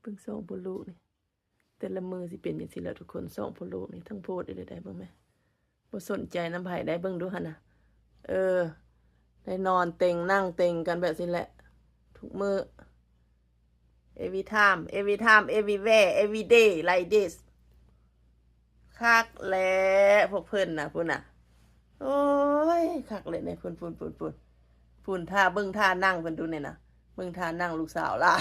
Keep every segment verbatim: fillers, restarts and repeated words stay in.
เบิ่งสองพ่อลูกนี่ แต่ละมื้อสิเป็นจั่งซี้แหละทุกคน สองพ่อลูกนี่ทั้งโพดอีหลีได้ เบิ่งแหม บ่สนใจนำไผได้ เบิ่งดูหั่นน่ะ เออ ได้นอนเต็งนั่งเต็งกันแบบนี้แหละ ทุกมื้อ every time every time everywhere every day like this คักแหละพวกเพิ่นน่ะ พุ้นน่ะ โอ้ย คักแหละเนี่ย พุ้นพุ้นพุ้นพุ้นพุ้น ท่า เบิ่งท่านั่งเพิ่นดูเนี่ยน่ะ เบิ่งท่านั่งลูกสาวหล่า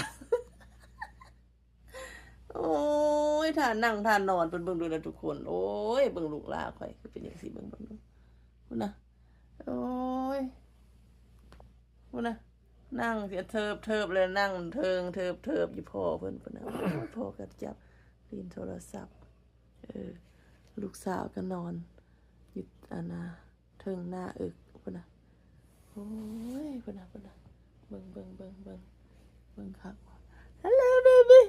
โอ้ย ท่านั่งท่านอนเพิ่น เบิ่งดูนะทุกคน โอ้ย เบิ่งลูกหล่าข่อยคือเป็นจั่งซี้ เบิ่ง เบิ่งดู พุ้นน่ะ โอ้ย พุ้นน่ะ นั่งเสียเทิบเทิบเลย นั่งเทิงเทิบเทิบอยู่พ่อเพิ่น พุ้นน่ะ โอ้ย พ่อก็จับเล่นโทรศัพท์ เออ ลูกสาวก็นอนอยู่อันน่ะ เทิงหน้าเอิก พุ้นน่ะ โอ้ย พุ้นน่ะ พุ้นน่ะ เบิ่ง เบิ่ง เบิ่ง เบิ่ง เบิ่งคัก Hello baby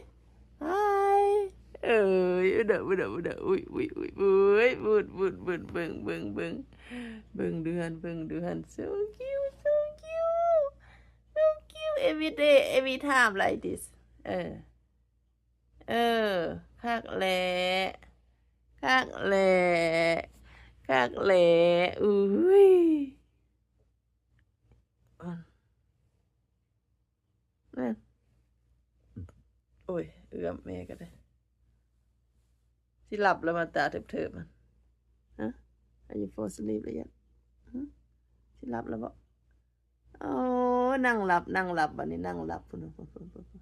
Hi เอ้ย พุ้นน่ะ พุ้นน่ะ พุ้นน่ะ อุ้ย อุ้ย อุ้ย อุ้ย พุ้น พุ้น พุ้น เบิ่ง เบิ่ง เบิ่ง เบิ่งดูหั่น เบิ่งดูหั่น so cute so cute so cute every day every time like this เออ เออ คักแหละ คักแหละ คักแหละ อุ้ย นั่น โอ้ย เอื้อมแม่ก็ได้ สิหลับแล้วมาตาเทิบๆ มัน ฮะ Are you fall asleep แล้วยัง ฮะ สิหลับแล้วบ่ โอ้ นั่งหลับ นั่งหลับ บัดนี้นั่งหลับ พุ้น พุ้น พุ้น พุ้น พุ้น